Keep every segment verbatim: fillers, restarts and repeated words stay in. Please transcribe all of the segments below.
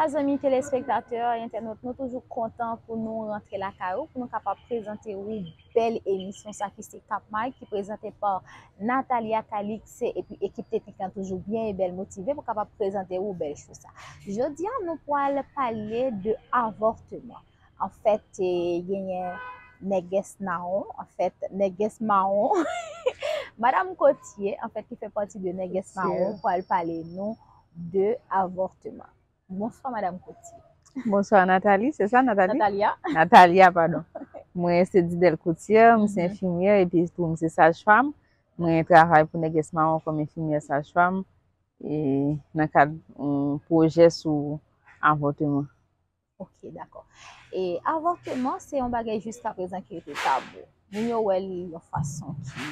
Mezanmi, telespektatè, entènot, nou toujou kontan pou nou rantre lakay ou, pou nou kapab prezante ou bèl emisyon sa ki se Kap May, ki prezante pa Natalia Calix epi ekip teknik lan toujou byen e bèl motive pou kapab prezante ou bèl cho sa. Jodi a, nou pral pale de avòtman. Anfèt, e, genyen nègès mawon, anfèt, nègès mawon, Madam Cotier, anfèt, ki fè pati de nègès mawon, pral pale nou de avòtman. Bonswa, Madam Cotier. Bonswa, Nathalie, se sa, Nathalie? Natalia. Natalia, padon. Mwen se Didel Cotier, m se enfimyè epi tou m se sajfam. Mwen travay pou nègès mawon kòm enfimyè sajfam e nan kad yon pwojè sou avòtman. Ok, dakò. E avòtman, se yon bagay jiskaprezan ki rete tabou. Moun yo wè l yon fason ki,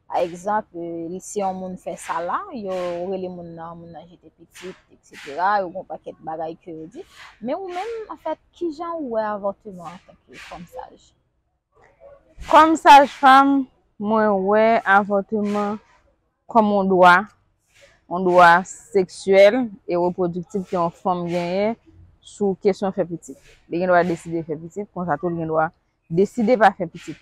pa egzanp, e, si yon moun fè sa la, yo rele moun nan, moun nan jete pitit, etsetera. Yo gen yon pakèt bagay ke yo di. Men ou menm, anfèt, kijan ou wè avòtman antanke fanm saj? Kòm sajfam, mwen wè avòtman kòm yon dwa, yon dwa seksyèl e repwodiktif ke yon fanm genyen sou kesyon fè pitit. Li gen dwa deside fè pitit, konsa tou li gen dwa deside pa fè pitit.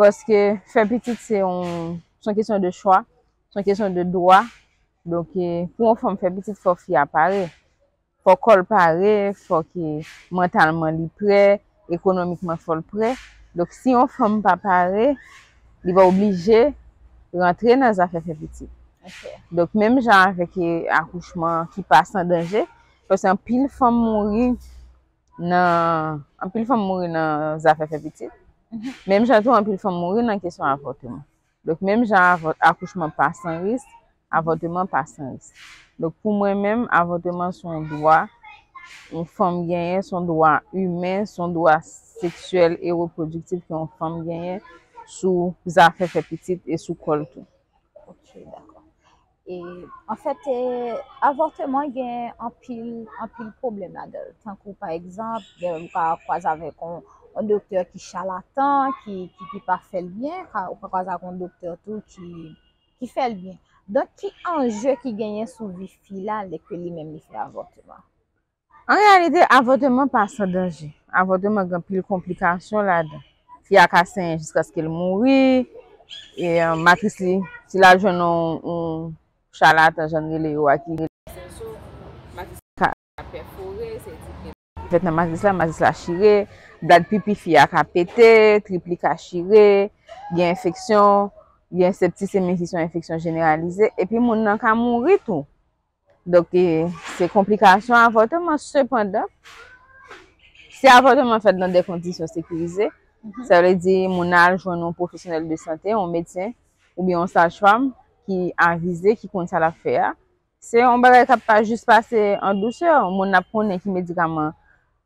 Paske fè pitit se yon, se yon kesyon de chwa, se yon kesyon de dwa. Donk, e, pou yon fanm fè pitit, fò fi a pare. Fò kò l pare, fò ke mantalman li prè, ekonomikman fò l prè. Donk, si yon fanm pa pare, li pa oblije rantre nan zafè fè pitit. Ok. Donk, menm jan avèk, e, akouchman ki pa san danje, paske anpil fanm mouri nan, anpil fanm mouri nan zafè fè pitit. Mhm. Menm jan tou, anpil fanm mouri nan kesyon avòtman. Donk, menm jan avò-, akouchman pa san risk, avòtman pa san risk. Donk, pou mwen menm, avòtman se yon dwa yon fanm genyen, se yon dwa imen, se yon dwa seksyèl e repwodiktif ke yon fanm genyen sou zafè fè pitit e sou kò l tou. Ok, dakò. E, anfèt, e, avòtman gen anpil, anpil pwoblèm ladan l. Tankou, pa egzanp, gen, ou ka kwaze avèk yon, yon doktè ki chalatan, ki, ki, ki pa fè l byen, ka, ou ka kwaze ak yon doktè tou ki, ki fè l byen. Donk, ki anje ki genyen sou vi fi la lè ke li menm li fè avòtman? An reyalite, avòtman pa san danje. Avòtman gen anpil konplikasyon ladan. Fi a ka senyen jiskaske l mouri, e, e, matris li, si l al jwenn yon, yon chalatan, jan n rele yo a, ki rele matris ka pèfore, se di gen fèt nan matris la, matris la chire, blad pipi fi a ka pete, trip li ka chire, gen enfeksyon, gen septisemyè ki se yon enfeksyon jeneralize, epi moun nan ka mouri tou. Donk, e, se konplikasyon avòtman. Sepandan, si avòtman fèt nan de kondisyon sekirize, mhm, sa vle di moun nan al jwenn yon pwofesyonèl de sante, yon medsen, oubyen yon sajfam ki avize, ki konn sa l ap fè a. Se yon bagay k ap pa jis pase an dousè. Moun nan ap konnen ki medikaman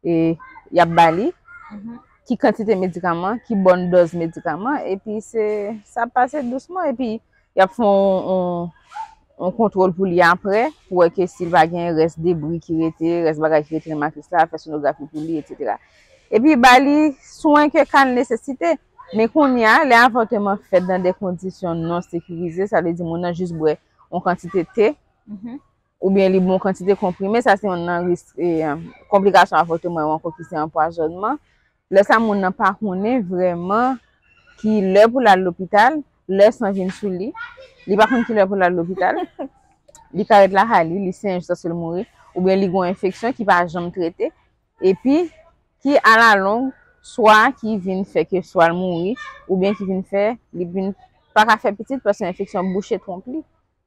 e y ap ba li, mhm, ki kantite medikaman, ki bòn dòz medikaman, epi se, sa ap pase dousman, epi y ap fè yon, yon, yon kontwòl pou li apre, pou wè ke si l pa gen rès debri ki rete, rès bagay ki rete nan matris la, fè sonografi pou li, etsetera. Epi ba li swen ke ka l nesesite. Men kounye a, lè avòtman fèt nan de kondisyon non sekirize, sa vle di moun nan jis bwè yon kantite te, mhm, oubyen li bwè yon kantite konprime, sa se youn nan risk, e, konplikasyon avòtman yo ankò ki se anpwazònman. Lè sa moun nan pa konnen vrèman ki lè pou l al lopital, lè san vin sou li, li pa konn ki lè pou l al lopital, li ka ret lakay li, li senyen jiskaske l mouri, oubyen li gen yon enfeksyon ki pa janm trete, epi ki alalong, swa ki vin fè ke swa l mouri, oubyen ki vin fè li vin pa ka fè pitit paske enfeksyon bouche twonp li.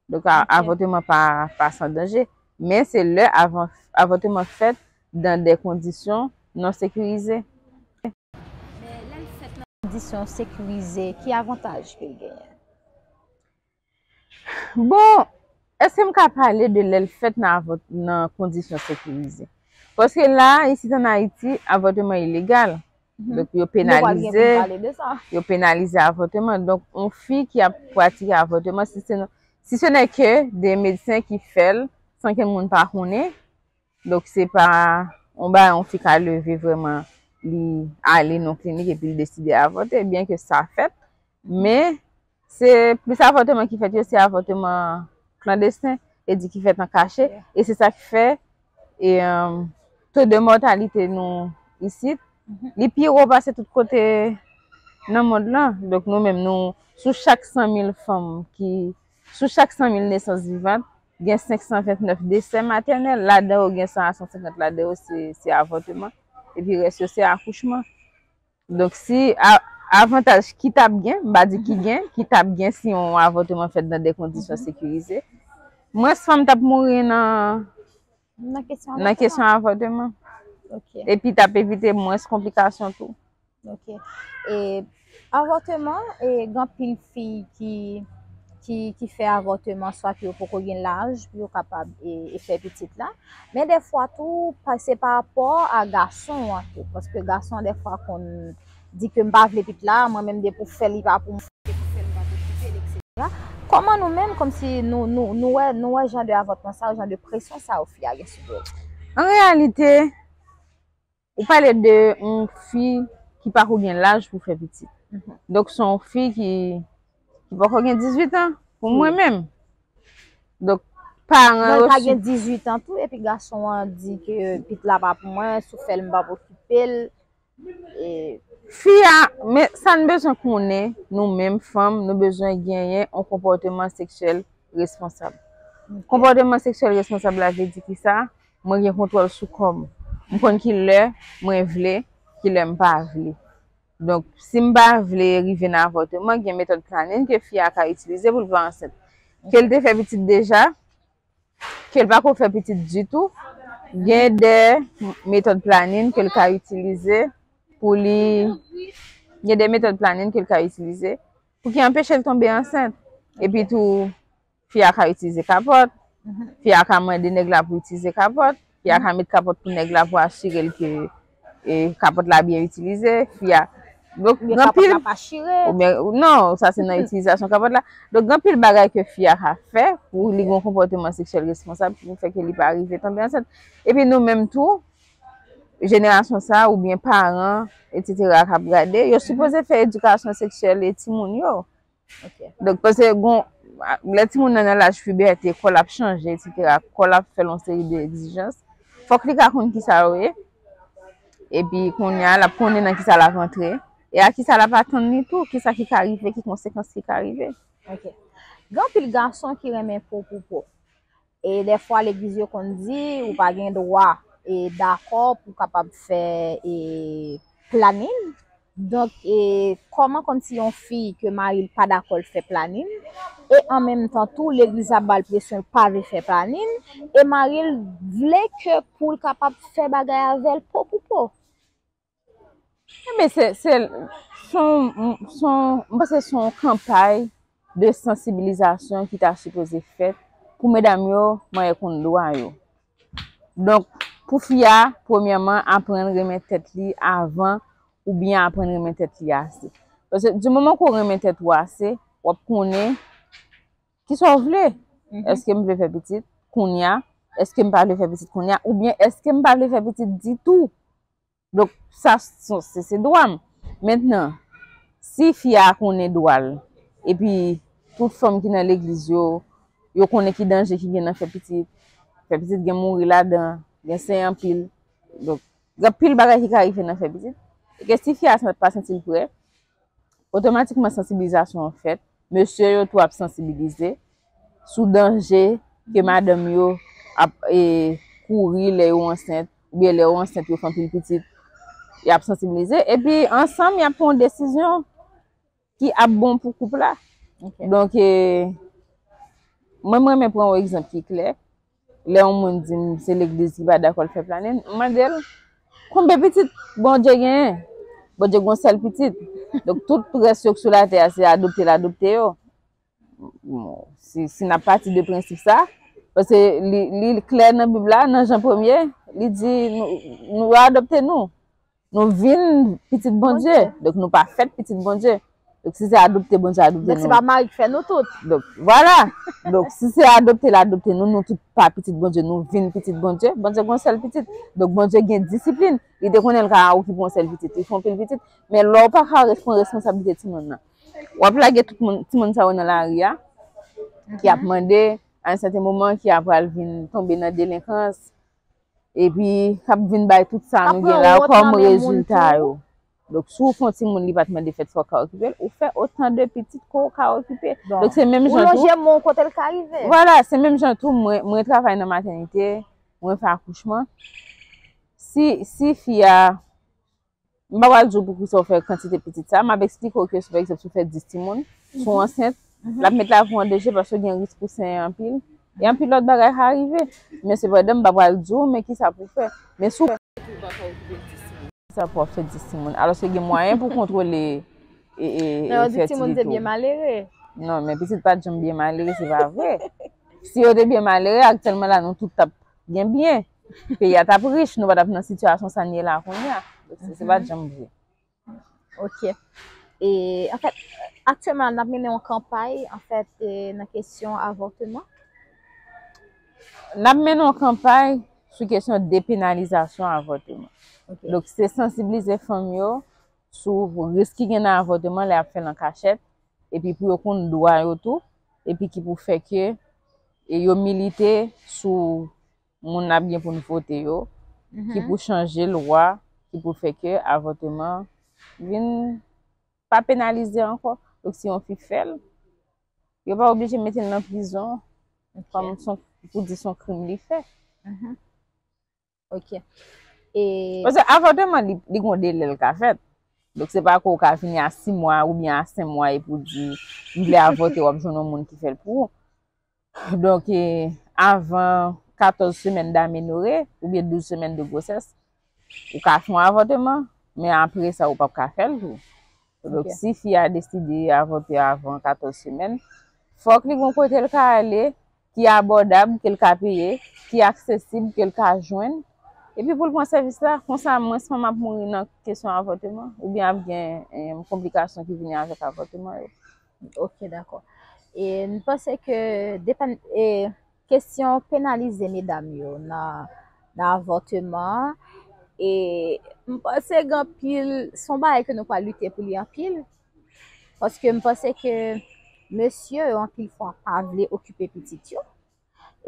Donk, a-, ok, avòtman pa, pa san danje. Men se lè avan, avòtman fèt dan de kondisyon non sekirize. Men lè l fèt nan kondisyon sekirize, ki avantaj ke l genyen? Bon, èske m ka pale de lè l fèt nan avò-, nan kondisyon sekirize? Paske la, isit ann Ayiti, avòtman ilegal. Mhm. Donk, yo penalize, yo penalize avòtman. Donk, yon fi ki ap pratike avòtman, si se, si se nè ke de medsen ki fè l, san ke moun pa konnen, donk, se pa yon bagay yon fi ka leve vrèman, li ale nan klinik epi li deside avòte, byen ke sa fèt, men se plis avòtman ki fèt yo, se avòtman klandesten, e di ki fèt an kache, yeah, e se sa ki fè, e, um, to de mòtalite nou isit, li pi wo pase tout kote nan mond lan. Donk, nou menm, nou, sou chak san mil fanm ki, sou chak san mil nesans vivan, gen senk san vennèf desè matènèl, ladan yo gen san a san senkant ladan yo se, se avòteman, epi rès yo se akouchman. Donk, si a- avantaj ki t ap gen, m pa di ki gen, ki t ap gen si yon avòteman fèt nan de kondisyon sekirize, mwens fanm t ap mouri nan, nan kesyon avòteman. Ok. Epi t ap evite mwens konplikasyon tou. Ok. E avòteman, e gen anpil fi ki, ki, ki fè avòteman, swa ke yo poko gen laj pou yo kapab e, e fè pitit la. Men dèfwa tou, pa- se pa rapò a gason an tou. Paske gason an dèfwa konn di ke m pa vle pitit la, mwen menm depi w fè l, li pa pou mwen. Kòman nou menm, kòmsi nou, nou, nou wè, nou wè jan de avòtman sa yo, jan de presyon sa yo fi a gen sou do l? An reyalite, ou pale de yon fi ki pako gen laj pou fè pitit. Donk, se yon fi ki, ki poko gen dizuit an, pou mwen menm. Donk, paran yo pa gen dizuit an tou, epi gason an di ke pitit la pa pou mwen, si w fè l, m p ap okipe l. E fi a, men sa n bezwen konnen, nou menm fanm, nou bezwen genyen yon konpòteman seksyèl responsab. Ok. Konpòteman seksyèl responsab la vle di ki sa? Mwen gen kontwòl sou kò m. M konn ki lè mwen vle, ki lè m pa vle. Donk, si m pa vle rive nan avòteman, gen metòd planin ke fi a ka itilize pou l pa ansent. Ke l te fè pitit deja, ke l pako fè pitit ditou, gen de metòd planin ke l ka itilize pou li, gen de metòd planin ke l ka itilize pou ki anpeche l tonbe ansent. Epi tou, fi a ka itilize kapòt, fi a ka mande nèg la pou itilize kapòt, fi a ka met kapòt pou nèg la pou asire l ke e, kapòt la byen itilize, fi a. Donk, gen anpil, oubyen, non, sa se nan itilizasyon kapòt la. Donk, gen anpil bagay ke fi a ka fè pou li gen yon konpòteman seksyèl responsab ki pou fè ke li pa rive tonbe ansent. Epi nou menm tou, jenerasyon sa a oubyen paran, etsetera, k ap gade, yo sipoze fè edikasyon seksyèl e timoun yo. Ok. Donk, paske gon, lè timoun nan nan laj pibète, kò l ap chanje, etsetera, kò l ap fè l yon seri de egzijans. Fòk li ka konn kisa yo ye. Epi kounye a, l ap konnen nan kisa l ap antre. E a kisa l ap atann li tou, kisa ki ka rive, ki konsekans ki ka rive. Ok. Gen anpil gason ki renmen po pou po. E dèfwa legliz yo konn di ou pa gen dwa e dakò pou w kapab fè e planin. Donk, e kòman kòmsi yon fi ke mari l pa dakò l fè planin, e an menm tan tou legliz ap ba l presyon l pa vle fè planin, e mari l vle ke pou l kapab fè bagay avè l po pou po? Ebyen, se, se, se yon, se yon, m panse se yon kanpay de sansibilizasyon ki ta sipoze fèt pou medam yo manyen konn dwa yo. Donk, pou fi a, premyèman, aprann renmen tèt li avan oubyen aprann renmen tèt li ase. Paske di moman ke w renmen tèt ou ase, w ap konnen kisa w vle. Èske m vle fè pitit kounye a? Èske m pa vle fè pitit kounye a? Oubyen èske m pa vle fè pitit ditou? Donk, sa, se, se, se dwa m. Mentnan, si fi a konnen dwa l, epi tout fanm ki nan legliz yo, yo konnen ki danje ki gen nan fè pitit, fè pitit gen mouri ladan, gen sen anpil. Donk, gen anpil bagay ki ka rive nan fè pitit. E ke si fi a san-, pa santi l prè, otomatikman sansibilizasyon an fèt. Mesye yo tou ap sansibilize sou danje ke madanm yo ap, e, kouri lè yo ansent, oubyen lè yo ansent, yo fè anpil pitit. Y ap sansibilize. Epi, ansanm, y ap pran yon desizyon ki ap bon pou koup la. Ok. Donk, e, mwen, mwen renmen pran yon egzanp ki klè. Lè yon moun di m se legliz ki pa dakò l fè planin, m mande l, konbyen pitit Bondye genyen? Bondye gen yon sèl pitit. Donk, tout rès yo k sou latè a, se adopte l adopte yo. Bon, si, si n ap pati de prensip sa, paske li, li klè nan Bib la, nan Jan premye, li di nou, nou adopte nou. Nou vin pitit Bondye. Donk, nou pa fèt pitit Bondye. Donk, si se adopte, Bondye adopte nou. Donk, se pa mari k fè nou tout. Donk, vwala. Donk, si se adopte l adopte nou, nou tout pa pitit Bondye, nou vin pitit Bondye. Bondye gen yon sèl pitit. Donk, Bondye gen disiplin. Li te konnen l ka okipe yon sèl pitit. Li fè anpil pitit. Men lè w pa ka res-, pran responsablite timoun nan, w ap lage tout moun, timoun sa yo nan lari a, ki ap mande, a yon sèten moman, ki ap pral vin tonbe nan delenkans. epi k ap vin bay tout sa nou gen la kòm rezilta yo. Donk, si w fè yon timoun li pa t mande fèt, fò w ka okipe l, ou fè otan de pitit ke w ka okipe. Donk, se menm jan tou. Ou lonje men w kote l ka rive. Vwala, se menm jan tou, mwen, mwen travay nan matènite, mwen fè akouchman. Si, si fi a, m pa pral di w poukisa w fè kantite pitit sa, m ap eksplike w ke si, pa egzanp, si w fè dis timoun, si w ansent, l ap met lavi w an danje paske gen risk pou sen an anpil. E anpil lòt bagay ka rive. Men sepandan, m pa pral di w, men kisa pou w fè. Men si w Sa pou w ap fè dis timoun. Alòske gen mwayen pou kontwole e, e, e fètilite w. Lè yo di timoun se byen malere. Non, men pitit pa t janm byen malere, se pa vre. Si yo te byen malere, aktyèlman la, nou tout t ap gen byen. Peyi a t ap rich, nou pa t ap nan sitiyasyon sa n ye la kounye a. Donk, se, se pa t janm vre. Ok. E, anfèt, aktyèlman, n ap mennen yon kanpay, anfèt, e, nan kesyon avòteman. N ap mennen yon kanpay sou kesyon depenalizasyon avòteman. Ok. Donk, se sansibilize fanm yo sou risk ki gen nan avòteman lè y ap fè l an kachèt, epi pou yo konn dwa yo tou, epi ki pou fè ke, e, yo milite sou moun n ap gen pou n vote yo, ki pou chanje lwa, ki pou fè ke avòteman vin pa penalize ankò. Donk, si yon fi fè l, yo pa oblije mete l nan prizon, kòm se yon, pou di se yon krim li fè. Ok. E paske avòteman, li, li gen yon delè l ka fèt. Donk, se pa ke w ka vini a sis mwa oubyen a senk mwa epi w di, "M vle avòte," w ap jwenn yon moun ki fè l pou ou. Donk, e, avan katòz semèn damenore oubyen douz semèn de gwosès, ou ka fè yon avòteman, men apre sa, ou p ap ka fè l tou. Donk, si fi a deside avòte avan katòz semèn, fòk li gen yon kote l ka ale, ki abòdab, ke l ka peye, ki aksesib, ke l ka jwenn, epi pou l pran sèvis la. Konsa, mwens fanm ap mouri nan kesyon avòteman, oubyen ap gen, em, konplikasyon ki vini avèk avòteman yo. Ok, dakò. E m panse ke depann, e, kesyon penalize medam yo nan, nan avòteman an, e m panse gen anpil, se yon bagay ke nou pral lite pou li anpil, paske m panse ke mesye yo anpil fwa pa vle okipe pitit yo.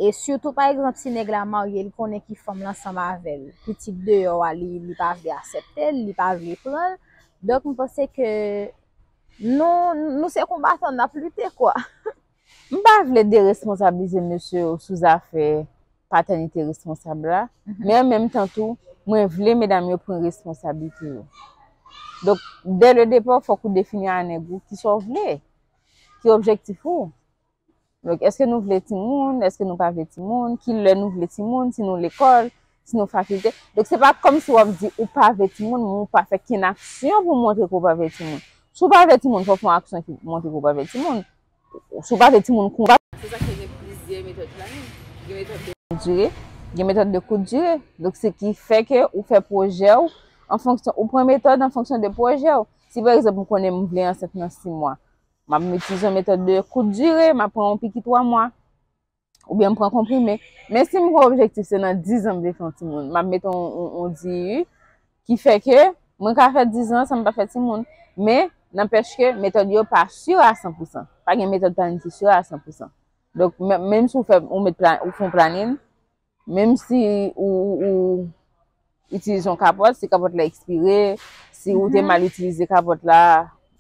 E sitou, pa egzanp, si nèg la marye, li konnen ki fanm l ansanm avè l, pitit deyò a, li, li pa vle aksepte l, li pa vle pran l. Donk, m panse ke nou, nou se konbatan, n ap lite, kwa. M pa vle deresponsablize mesye yo sou zafè patènite responsab la, men an menm tan tou, mwen vle medam yo pran responsablite yo. Donk, dès le départ, fòk ou defini a nèg ou kisa w vle, ki objektif ou. Donk, èske nou vle timoun, èske nou pa vle timoun, kilè nou vle timoun, si nou lekòl, si nou fakilte. Donk, se pa kòmsi w ap di ou pa vle timoun, men ou pa fè kenn aksyon pou montre ke w pa vle timoun. Si w pa vle timoun, fò w fè yon aksyon ki montre ke w pa vle timoun. Si w pa vle timoun konsa. Se sa k fè gen plizyè metòd planning. Gen metòd de kout dire, gen metòd de kout dire. Donk, se ki fè ke ou fè pwojè w an fonksyon, ou pran metòd an fonksyon de pwojè w. Si, pa egzanp, m konnen m vle ansent nan sis mwa, m ap itilize yon metòd de kout dire, m ap pran yon piki twa mwa. Oubyen m pran konprime. Men si m gen objektif se nan diz an m vle fè yon timoun, m ap mete yon, yon, yon D I U ki fè ke mwen ka fè diz an san m pa fè timoun. Men, nanpèch ke metòd yo pa si a san pou san. Pa gen metòd planifye si a san pou san. Donk, men-, menm si w fè, ou met plan, ou fè yon planin, menm si ou, ou, ou itilize yon kapòt, si kapòt la ekspire, si ou te mal itilize kapòt la,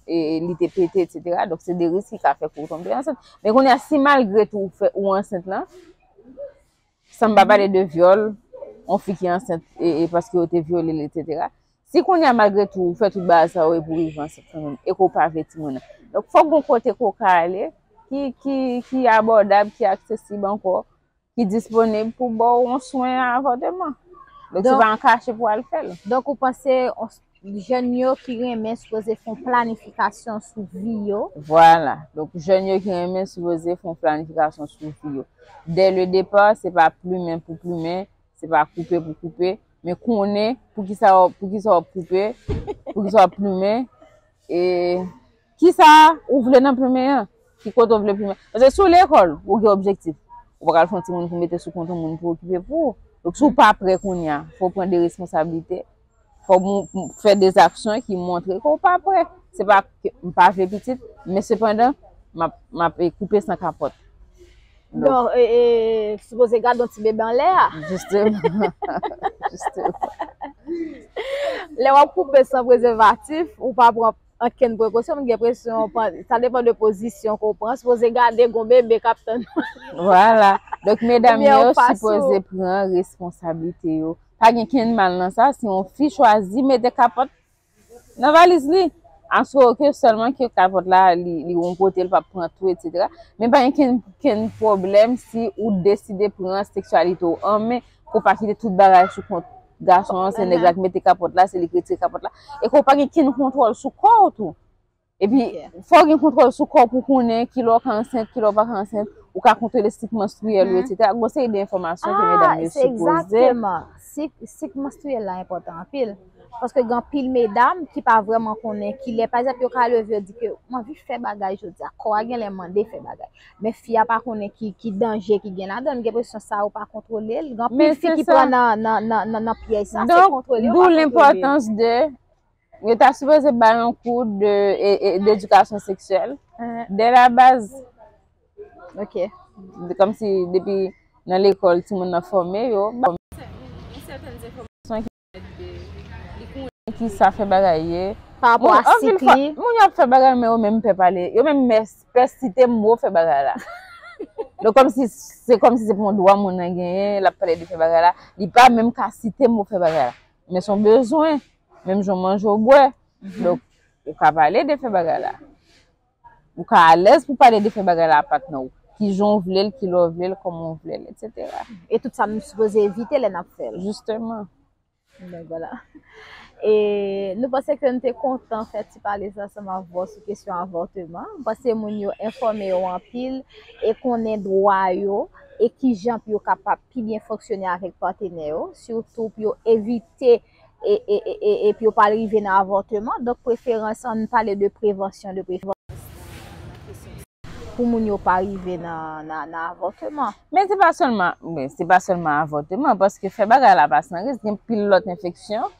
e, e li te pete, etsetera. Donk, se de risk ki ka fè ke w tonbe ansent. Men kounye a, si malgre tou ou fè, ou ansent lan, san m pa pale de vyòl, yon fi ki ansent, e, e paske yo te vyole l, etsetera. Si kounye a, malgre tou, ou fè tout bagay sa yo epi w rive ansent kanmenm, e ke w pa vle timoun nan. Donk, fòk gon kote ke w ka ale, ki, ki, ki abòdab, ki aksesib ankò, ki disponib pou ba w yon swen avòteman. Donk, se pa an kache pou w al fè l. Donk, ou panse on, jèn yo ki renmen sipoze fè yon planifikasyon sou vi yo? Vwala. Donk, jèn yo ki renmen sipoze fè yon planifikasyon sou vi yo. Dès le départ, se pa plimen pou plimen, se pa koupe pou koupe, men konnen poukisa w, poukisa w ap koupe, poukisa w ap plimen, e kisa ou vle nan plimen an, ki kote w vle plimen. Paske si w lekòl, ou gen objektif. Ou pa ka al fè yon timoun pou mete sou kont yon moun pou okipe pou ou. Donk, si w pa prè kounye a, fò w pran de responsablite. Fò w m-, m-, fè de aksyon ki montre ke w pa prè. Se pa ke m pa vle pitit, men sepandan, m ap, m ap, e, koupe san kapòt. Donk, e, e, sipoze gade yon ti bebe anlè a. Jisteman. Jisteman. Lè w ap koupe san prezèvatif, ou pa pran ankenn prekosyon, m gen enpresyon, sa depann de pozisyon ke w pran. Sipoze gade gon bebe k ap tann. Vwala. Donk, medam yo sipoze pran responsablite yo. Pa gen kenn mal nan sa, si yon fi chwazi mete kapòt nan valiz li, aswè ke sèlman ke kapòt la, li, li yon kote, l p ap pran tou, etsetera. Men pa gen kenn, kenn pwoblèm si ou deside pran seksyalite w an men, ke w pa kite tout bagay sou kont gason an, se nèg la ki mete kapòt la, se li ki retire kapòt la. E ke w pa gen kenn kontwòl sou kò w tou. Epi, fò w gen kontwòl sou kò w pou konnen kilè w ka ansent, kilè w pa ka ansent, ou ka kontwole sik manstriyèl ou, etsetera. Gon seri de enfòmasyon ke medam yo sipoze. Egzakteman. Sik, sik manstriyèl la enpòtan anpil. Paske gen anpil medam ki pa vrèman konnen kilè. Pa egzanp, yo ka leve, yo di ke, "M anvi fè bagay jodi a." Kò a genlè mande fè bagay. Men fi a pa konnen ki, ki danje ki gen ladan l. M gen enpresyon sa yo pa kontwole l. Gen anpil fi ki pran nan, nan, nan, nan, nan pyèj sa. Se kontwole yo pa kontwole. Donk, d'où l'importance de, yo ta sipoze bay yon kou de, e, e, d'edikasyon seksyèl. Dè la baz. Ok. Kòmsi depi nan lekòl, timoun nan fòme yo. Ki sa fè bagay ye. Pa rapò a sik li. Moun yo ap fè bagay, men yo menm pè pale. Yo menm pè site mo fè bagay la. Donk, kòmsi, se kòmsi se pou yon dwa moun nan genyen, l ap pale de fè bagay la. Li pa menm ka site mo fè bagay la. Men se yon bezwen. Menm jan w manje, w bwè. Donk, ou ka pale de fè bagay la. Ou ka alèz pou pale de fè bagay la a patnè w. Kijan w vle l, kilè w vle l, kòman w vle l, etsetera. E tout sa nou sipoze evite lè n ap fè l. Jisteman. Donk, vwala. E nou panse ke nou te kontan fè ti pale sa ansanm avè w sou kesyon avòteman. M panse moun yo enfòme yo anpil e konnen dwa yo e kijan pou yo kapab pi byen fonksyone avèk patnè yo, sitou pou yo evite e, e, e, e, epi yo pral rive nan avòteman. Donk, preferans an, nou pale de prevansyon, de prevansyon pou moun yo pa rive nan, nan, nan avòteman. Men se pa sèlman, men se pa sèlman avòteman, paske fè bagay la pa san risk, gen pil lòt enfeksyon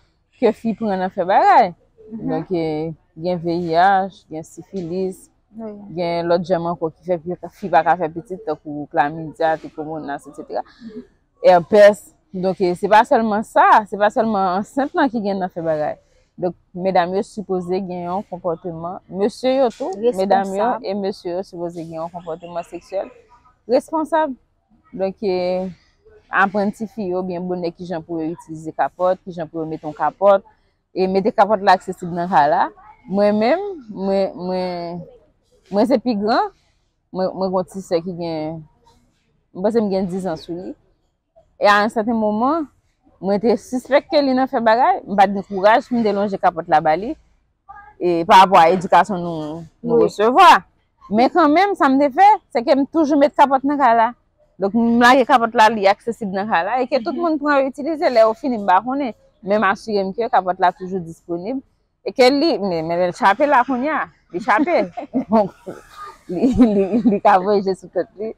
ke fi pran nan fè bagay. Donk, e, gen V I H, gen sifilis, gen lòt jèm ankò ki fè fi, fi pa ka fè pitit, tankou klamidya, trikomonas, etsetera. Èpès. Donk, e, se pa sèlman sa, se pa sèlman ansent lan ki gen nan fè bagay. Donk, medam yo sipoze gen yon konpòteman, mesye yo tou, medam yo e mesye yo sipoze gen yon konpòteman seksyèl responsab. Donk, e, aprann tifi yo byen bonè kijan pou yo itilize kapòt, kijan pou yo mete yon kapòt, e mete kapòt la aksesib nan kay la. Mwen menm, mwen, mwen, mwen se pi gran, mwen, mwen gen yon ti sè ki gen, mwen panse m gen diz an sou li. E a yon sèten moman, mwen te sispèk ke li nan fè bagay, m pa t gen kouraj pou m te lonje kapòt la ba li, e pa rapò a edikasyon nou, nou resevwa. Men kanmenm, sa m te fè, se ke m toujou met kapòt nan kay la. Donk, m lage kapòt la, li aksesib nan kay la, e ke tout moun pran yo itilize, lè yo fini, m pa konnen. Men m asire m ke kapòt la toujou disponib. E ke li, men, men l chape la kounye a, li chape. Donk, li, li, li ka voye je sou tèt li.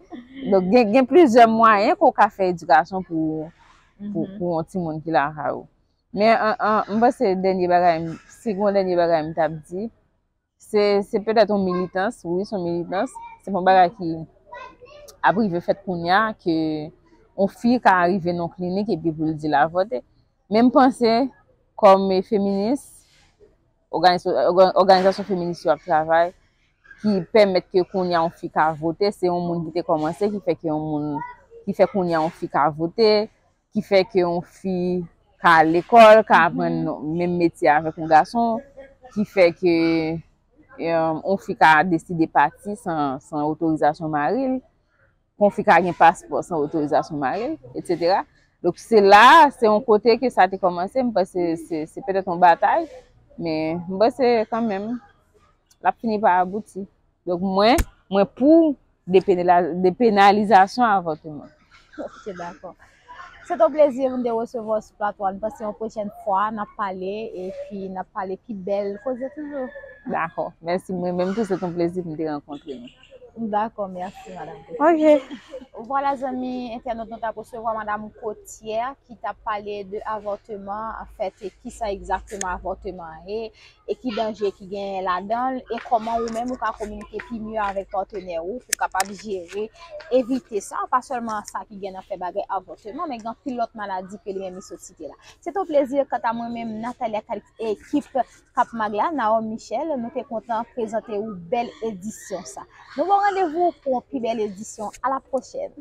Donk, gen, gen plizyè mwayen ke w ka fè edikasyon pou, pou, pou yon timoun ki lakay ou. Men, an, an, m panse dènye bagay, m, si gen yon dènye bagay m t ap di, se, se petèt yon militans, wi, se yon militans. Se pa yon bagay ki ap rive fèt kounye a, ke yon fi ka rive nan yon klinik epi pou l di l avòte. Men m panse, kòm feminis, òganiz-, òga-, òganizasyon feminis yo ap travay, ki pèmèt ke kounye a yon fi ka vote, se yon moun ki te kòmanse, ki fè ke yon moun, ki fè kounye a yon fi ka vote, ki fè ke yon fi ka al lekòl, ka aprann menm metye avèk yon gason, ki fè ke, e, yon fi ka deside pati san, san otorizasyon mari l. Ke yon fi ka gen paspò san otorizasyon mari l, etsetera. Donk, se la, se yon kote ke sa te kòmanse, m panse se, se petèt yon batay, men m panse kanmenm, l ap fini pa abouti. Donk, mwen, mwen pou depena-, depenalizasyon avòteman. Ok, dakò. Se t yon plezi pou m te resevwa w sou plato a. Nou panse yon pwochèn fwa, n ap pale, epi n ap pale pi bèl koze toujou. Dakò. Mèsi. Mwen menm tou, se t yon plezi pou m te rankontre nou. Dakò, mèsi, madanm. Ok. Vwala, zanmi entènot, nou t ap resevwa madanm Cotier ki t ap pale de avòteman, anfèt, e kisa egzakteman avòteman an ye, e ki danje ki genyen ladan l, e kòman ou menm ou ka kominike pi mye avèk patnè ou pou kapab jere, evite sa, pa sèlman sa ki gen nan fè bagay avòteman, men gen anpil lòt maladi ke li menm li sot site la. Se te yon plezi, kanta mwen menm, Natalia Calix e ekip Kap Mag la, Naomi Michel, nou te kontan prezante ou bèl edisyon sa. Nou ba w randevou pou yon pi bèl edisyon. A la pwochèn.